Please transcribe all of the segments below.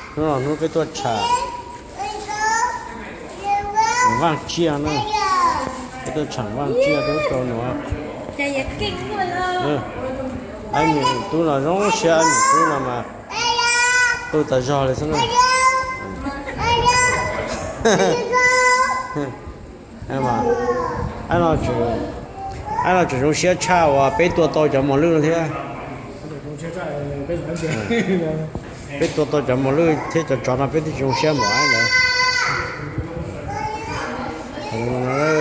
Hnub no hnub peb tuaj tsham Vaaj Tsiaj na, peb tuaj tsham Vaaj Tsiaj peb rau nuav. Aib me tub no zoo siab, aib me tub no mas qw tas zog li xwb na. Aib no tseem zoo siab tshaj uas peb tua tau cov mos lwj no thiab. Peb tua tau cov mos lwj thiab cov tsov no peb twb tsis zoo siab npaum aib ntawd.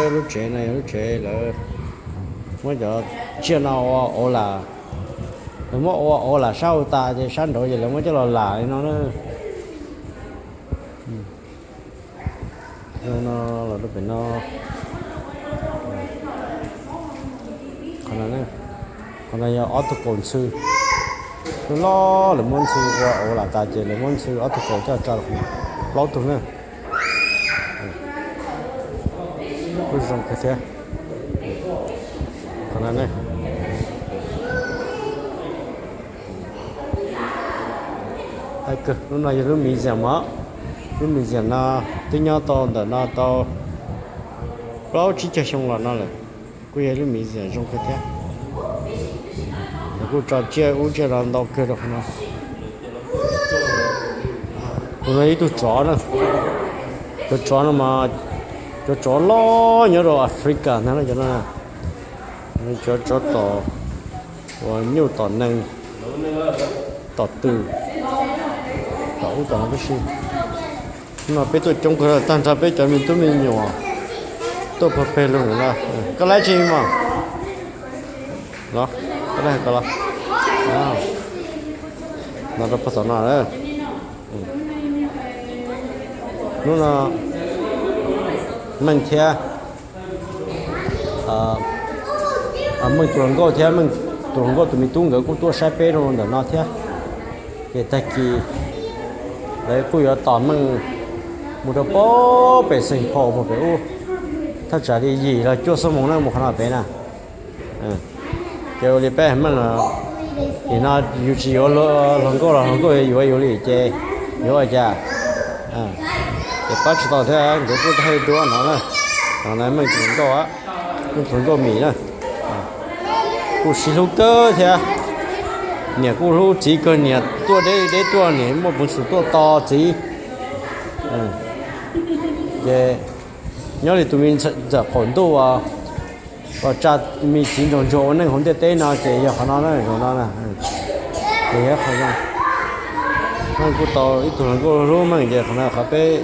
Lub tsev no yog lub tsev lawv muab cov tsiaj no ua auv lam, lawv muab ua auv lam sab hauv tas ces sab nraud ces lawv muab coj los lam li no na. Zoo no los rau pem no. Qhov no yog ob tug kaus ntxhw. Lub loj lawv muab ntxhw ua auv lam tas ces lawv muab ntxhw ob tug kaus coj tso, plaub tug na. Kuj zoo kawg thiab. Qhov no hais kawg, lub no yog lub museum os. Lub museum no twb nyob tau ntawm no tau plaub tsib caug xyoo los no lawm. Kuj yog lub museum zoo kawg thiab. Lawv kuj tso tsiaj ub tsiaj no ntau kawg rau qhov no. Tus no ib tug tsov na. Cov tsov no mas cov tsov loj nyob rau Africa ntag na cov no. Cov tsov tom uas nyuj tom nees, tom twm, tom ub tom no tib si. No peb tuaj coob kawg tag nrho peb cov me tub me nyuam tuaj pag peg lug no. Koj laib tsi mog? Los, koj laib ko los. No rau pag tom no. Hnub no Meej thiab Meej tus hluas nkauj thiab Meej tus hluas nkauj tus me tub nkawd kuj tuaj saib peb rau ntawm no thiab. Ces tag kis lawv kuj yuav tos Meej mus rau pem Saint Paul mus pem ub, thaj tsam li yim los cuaj xuab moos na mus qhov no pem na. Ces ua li peb Meej, nim no yus tsis yuav hluas nkauj los hluas nkauj yuav yus li ces yuav ua cas. Ces pab tsis tau thiab nkawd kuj tau duab no na. No Meej tus hluas nkauj, Meej tus hluas nkauj Mim na. Kuj sib hlub kawg thiab. Niam kuj hlub txiv kawg, niam tuaj deb deb tuaj niam muaj peev xwm tuaj tos txiv. Ces nyob li tus me ntxawm qaum ntuj uas tsa me txiv ntsaug ntsuag ua neej hauv ntiaj teb no ces yog qhov no na, zaum no na. Ces yog qhov zoo. Meej kuj tau ib tug hluas nkauj hlub Meej ces qhov no qhov peb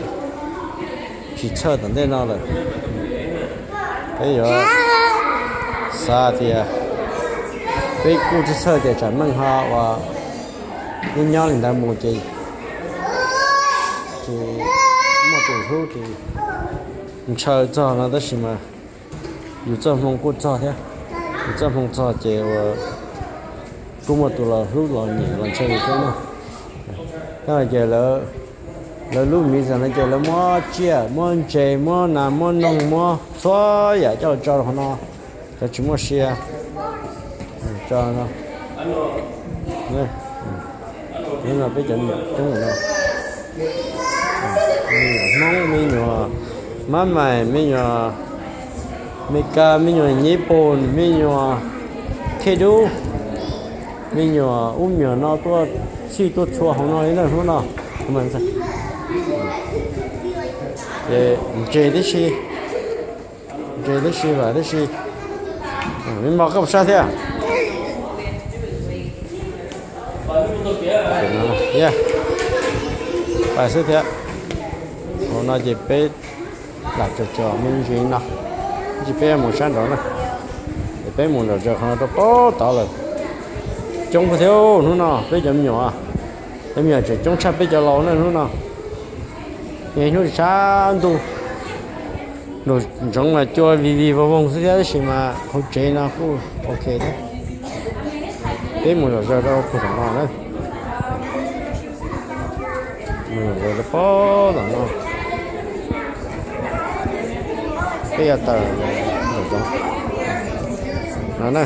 tsis txhawj tom ntej no lawm. Peb yuav xav tias peb kuj tsis txhawj tias tsam Meej ho uas nyob nyob li ntawd mus ces tsis muaj tus hlub ces ntshaw txog no tab sis mas yus txoj hmoo kuj txog thiab. Yus txoj hmoo txog ces uas kuj muaj tus los hlub los nyiam los ntshaw yus thiab na. Ces lawv lub miv zam no ces lawv muab tsiaj, muab ntses, muab nas, muab noog, muab txhua yam coj los tso rau qhov no. Cov tsis muaj sia tso no. Peb cov me nyuam coob no, me nyuam Hmoob, me nyuam Mab Maim, me nyuam Amelikas, me nyuam Nyij Pooj, me nyuam Thej Dub, me nyuam ub me nyuam no tuaj txhij tuaj txhua hauv no li na hnub no. Ces ntses tib si, ntses tib si, vam tib si. Me mos koj puas sab thiab? Pais xwb thiab. Hauv no ces peb lam tsom tsom me ntsis no, ib tsam peb mus sab nraud na. Ces peb mus nram zos qhov no rau pem tod lawm. Coob kawg thiab hnub no peb cov me nyuam, cov me nyuam tseem coob tshaj peb cov laus na hnub no. Ib hnub tsis tshav ntuj, nraum zoov mas cua vig vig voog voog xwb thiab tab sis mas hauv tsev no kuj ok thiab. Peb mus zom zaws rau puag tom no na. Mus zom zaws rau puag tom no. Peb yuav tawm zom zaws no na.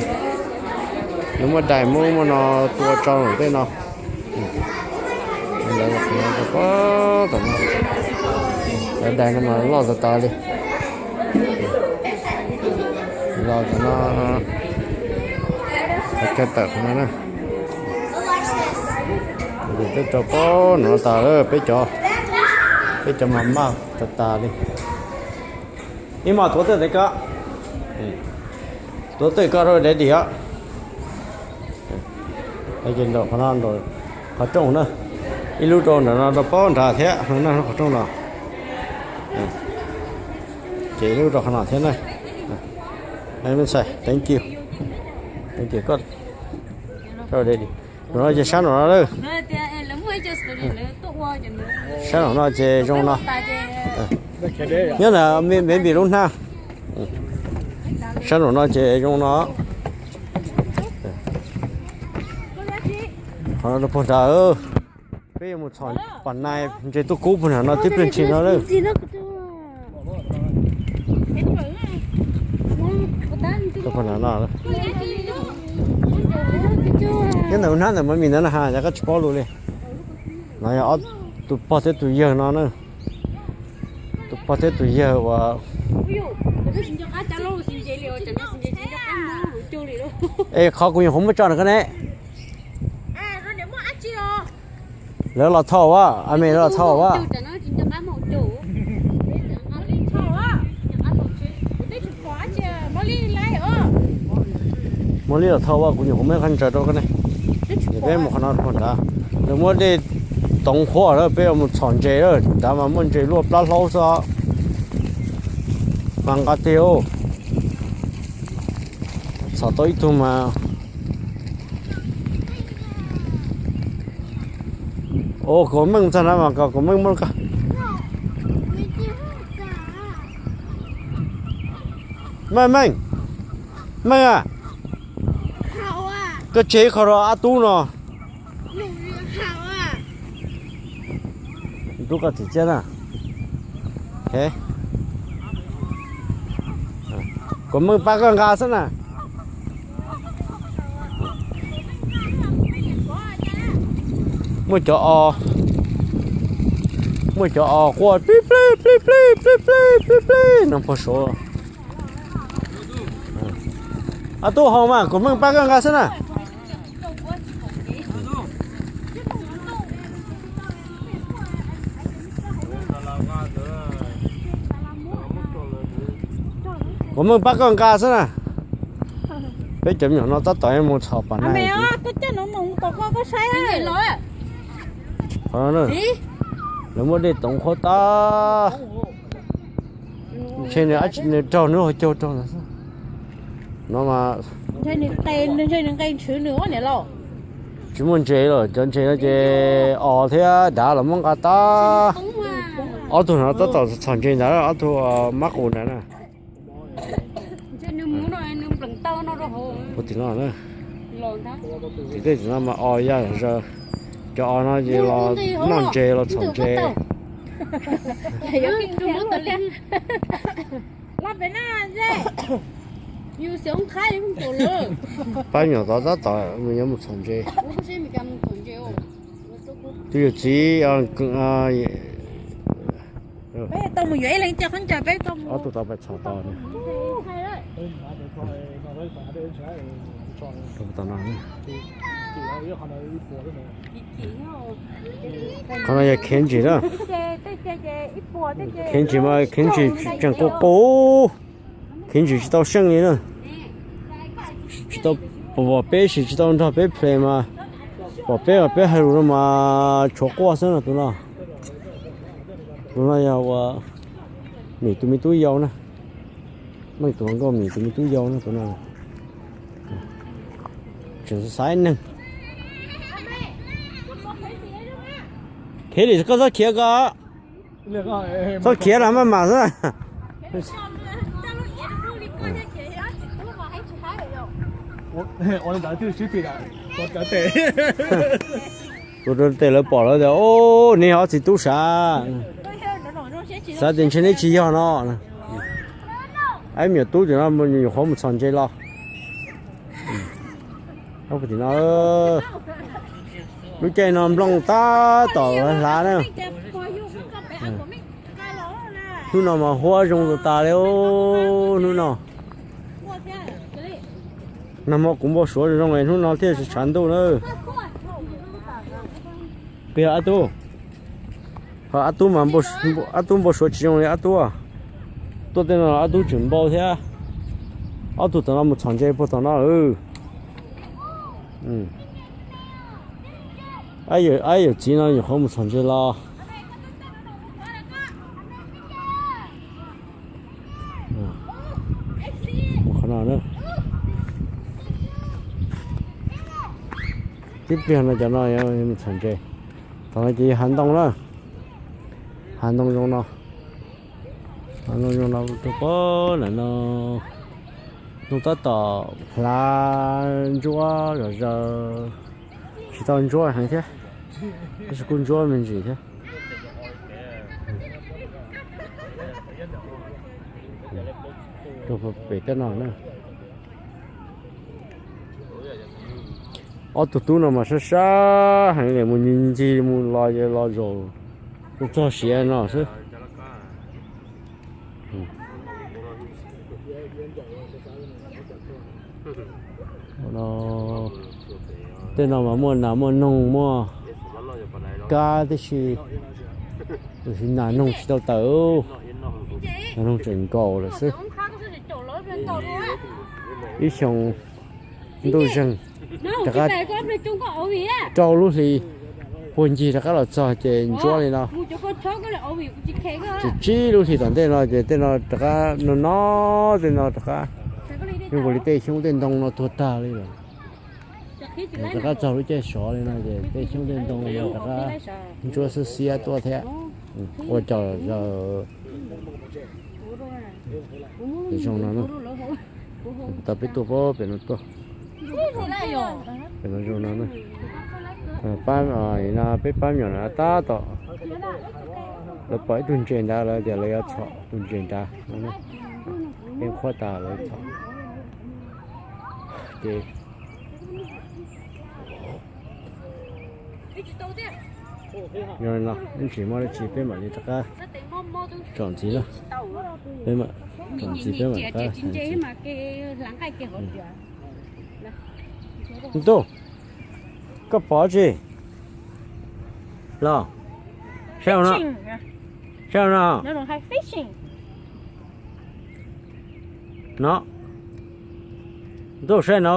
Nws muaj dais muaj muaj no tua tso tej no. Ntawd Tom no, cov dais no mas loj tas tas li. Los tom no, cov tawm no na. Twb rau pob no tas lawm, peb cov, peb cov mas maj tas tas li. Ib mos tuav twj ntawm ko, tuav twj ko rau daddy os. Ces nraum qhov no, nraum qhov rooj na, ib lub rau nram no rau pob nrad thiab no na, qhov rooj no. Ces ib lub rau qhov no thiab na. Thank you, thank you koj, rau daddy. Nraum no ces sab nraum no lawm. Sab nraum no ces zoo no. Nyob ntawm baby lub hnab. Sab nraum no ces zoo no. Qhov no rau puag nrad. Peb yuav mus txhom pam nais ntses tuaj kub puag nram no tib pliag ntshis no lawm. Nyob ntawm hnab ntawm Mami ntawd na ha, yog koj tsis paub lus li. No yog ob tus pog thiab tus yawg no na. Tus pog thiab tus yawg uas, es qhov kuv nyuam qhuav muab tso rau koj ne. Lawv los thauj a, a me lawv los thauj a. Muab li los thauj a, kuv nyuam qhuav muab qhov ntsaws rau koj ne. Ces peb mus qhov no puag nrad, nws muaj dej toov qhuav lawm, peb yuav mus txhom ntses lawm, nrad mas muaj ntses luaj plab hlaub xwb. Mas nqa tiag, txhom tau ib tug mas. Ua, Kuv Meej txog na mas kom Kuv Meej muab koj. Meej, Meej, Meej a, koj tseg ib qho rau Ab Tub no. Rub koj txiv txiab na. Kuv Meej pab koj nqa xwb na. Muaj cov o, muaj cov o quaj plib plib plib plib plib plib plib plib no puag saud. Ab Tub haus mas, Kuv Meej pab koj nqa xwb na. Kuv Meej pab koj nqa xwb na. Peb cov me nyuam no tab tom mus txhom pam nais. Qhov no lawv muaj dej toov qhuav tag. Ntshe nws raug nws hauv caug raug ntawd xwb. No mas tsis muaj ntses lawm, cov ntses no ces os thiab dav los muab nqa tag. Ob tug no tab tom txhom ntses ntawd, ob tug mab qus ntawd na. Ua tim no, tim tej tim no mas os ya zaws. Cov os no ces los noj ntses los txhom ntses. Pab nyuam tod tab tom mus yuav mus txhom ntses. Tus yawm txiv ob tug tau pais txhom tod. Qhov no yog khiav ntses na. Khiav ntses mas khiav ntses tseem qus qus. Khiav ntses tsis tau seej li na. Tsis tau pom peb sim tsis tau nrog peb ple mas pom peb mas peb hais lus no mas tshuav quaj xwb no tus no. Tus no yog uas Meej tus me tub yau na. Meej tus hluas nkauj Meej tus me tub yau na tus no. Tseem xaiv neeg. Khiav li koj txhob khiav ko. Txhob khiav los maj mam xwb. Tus rau tes lawv pom lawv tias, o, neb ob txiv tub sav, xav tias ntshe neb tsis yog no. Ab, me nyuam tub tim no nyuam qhuav mus txhom ntses los. Tim no, lub caij no nplooj tab tom hlav na. Hnub no mas huab zoo tas tas li hnub no. Nag hmo kuv npau suav zoo zoo es hnub no thiaj tshav ntuj na. Peb yog Ab Tub, ho Ab Tub mas, Ab Tub npau suav tsis zoo li Ab Tub. Tuaj tej no Ab Tub tseem npau thiab. Ob tug tom no mus txhom ntses puag tom no. Ab yawm txiv no nyuam qhuav mus txhom ntses los. Qhov no, tib pliag no cov no mus txhom ntses. Thaum no ces hav ntoo na, hav ntoo zoo no, hav ntoo zoo no rau pem no, ntoo tab tom hlav ntsuab zom zaws, tsis tau ntsuab heev thiab, tab sis kuj ntsuab me ntsis thiab. Rau pem tej no na. Ob tug tub no mas sab sab heev li, mus ncig ncig mus los los zaum txog siav no xwb. Tej no mas muaj nas muaj noog muaj kab tib si, tab sis nas noog tsis tau tawm, nas noog tseem nkaus lawm xwb. Ib xyoo ntuj zeeg rov qab rau lub hli puag ncig rov qab los txog ces ntsuab li no. Ces tsib lub hlis tom ntej no ces tej no rov qab no no, tej no rov qab zoo nkaus li tej xyoob tej ntoo no tuag tag li lawm. Rov qab txog lub caij sov li no ces tej xyoob tej ntoo no rov qab ntsuab xiab xiab tuaj thiab. Ua cov zoo no, tau peb tuaj pem no tuaj, pem no zoo no. Pab, peb pab me nyuam no tab tom, lawv pom ib tug ntses nrad lawv tias lawv yuav txhom tus ntses nrad, peb qhuab tas lawv txhom. Ces yog no ib ntsis muaj dab tsi peb mam li rov qab tsom ntxiv na. Peb mam tsom ntxiv peb mam rov qab hais ntxiv. Ntuj, koj pom tsi los? Saib no, saib no. No, ntuj saib no.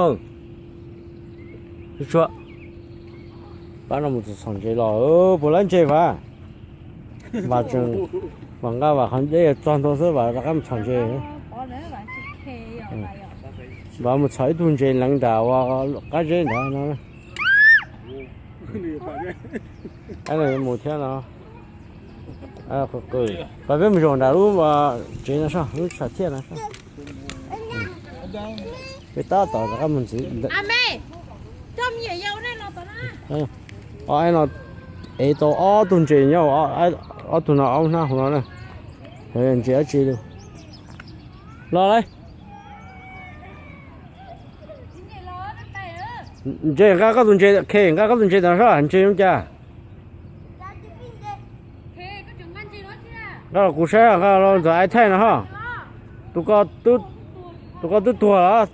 Pab no mus txog txhom ntses los, puas lab ntses Vam? Vam tseem, Vam nqa Vam qhov dej txog ntua xwb Vam rov qab mus txhom ntses. Vam mus txhom ib tug ntses leev nram ua qab zeb nrad no. Mus thiab no. Pas peb mus zaum nram lub tsev no soj, lub sam thiaj no soj. Peb tab tom rov qab mus ntxiv. No, ev tau ob tug ntses nyob, ob tug no ob hnab hauv no na. Ntses dab tsi los lauj? Ntses, nqa koj tus ntses, Khe, nqa koj tus ntses tom soj, ntses zoo cas? Nqa los kuv saib, nqa los ntxuav ai thaij no ho. Tus ko, tus ko twb tuag los?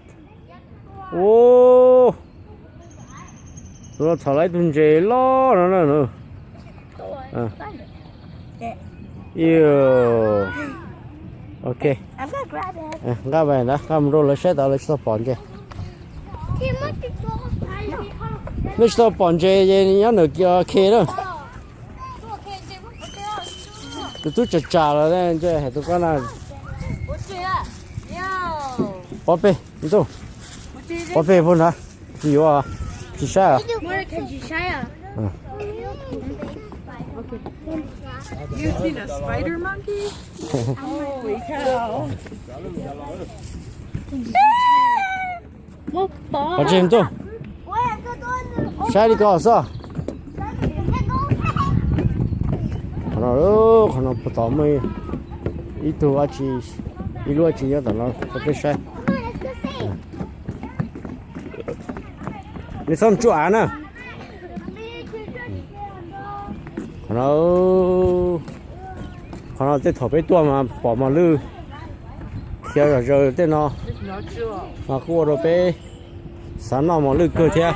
Tus no txhom lawm ib tug ntses loj no na. Ok. Nqa mus ntawd, nqa mus rau lawv saib tod, lawv tsis tau pom ntses. Nej tsis tau pom ntses ces nyob ntawm Khe na. Tus tub tsam tsam los ntses hais tus ko na. Pov peg ntuj, pov peg puag nrad, tsis yuav, tsis saib. Pov tseg ntuj, saib li ko xwb. Qhov no, qhov no puag tom muaj ib tug, ib lub dab tsi nyob tom no rau peb saib. Nws txhob tsuj av na. Qhov no, Qhov no tej thaum peb tuaj mas pom mos lwj khiav zom zaws tej no, mas kuj ua rau peb xav noj mos lwj kawg thiab.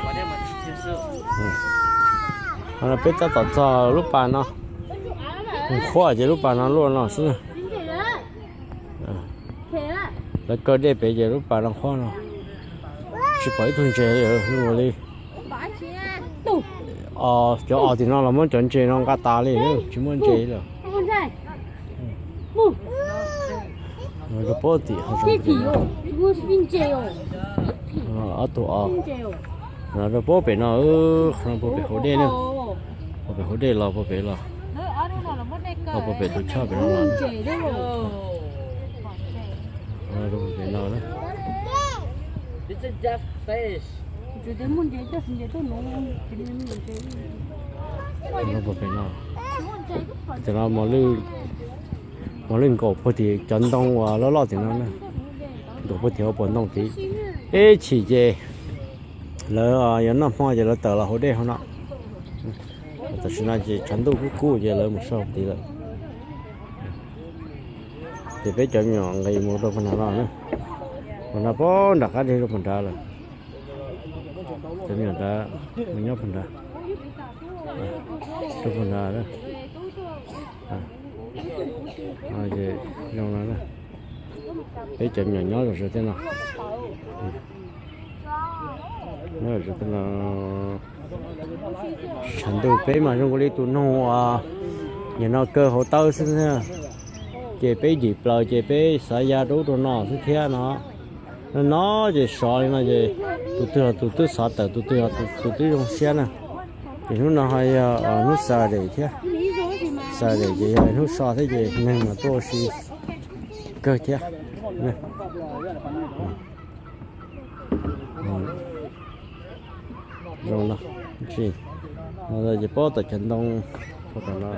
Qhov no peb tab tom txog lub pas no, nqhuab ces lub pas no luaj no xwb. Lawv kaw dej pem ces lub pas no nqhuab no. Tsis pom ib tug ntses li, zoo li cov os tim no los muab cov ntses no nqa tas li, tsis muaj ntses lawm. Rau puag tim ob tug os, rau puag pem no, qhov no puag pem hauv dej na, puag pem hauv dej los puag pem los, los puag pem tus choj pem no los, rau puag pem no na, rau puag pem no. Cov no mos lwj, mos lwj nkaum puag tim cov ntoo uas loj loj tim no na, nkaum puag tim hauv paus ntoo tid. Ib chim ces lawv yuav noj hmo ces lawv tawm los hauv dej hauv no. Tam sim no ces tshav ntuj kub kub ces lawv mus so tid lawm. Ces peb cov me nyuam nqis mus rau puag nrad no na, puag nrad, puag nram qab deg rau puag nrad lawm. Cov me nyuam nrad mus nyob puag nrad, rau puag nrad. Zoo no, peb cov me nyuam nyob zom zaws tej no. Nyob zom zaws tej no, tshav ntuj peb mas zoo li tus noog uas nim no kaw hauv tawb xwb thiab. Ces peb ntim plaws ces peb xav ya rau ub rau no xwb thiab no. No no ces sov li no ces tus twg los tus twb xav tawm, tus twg los tus twb zoo siab na. Ces hnub no ho yog hnub Saturday thiab. Saturday ces yog hnub so thiab ces neeg mas tuaj ua si kawg thiab. Zoo no, ces pob tom cov ntoo, pob tom no,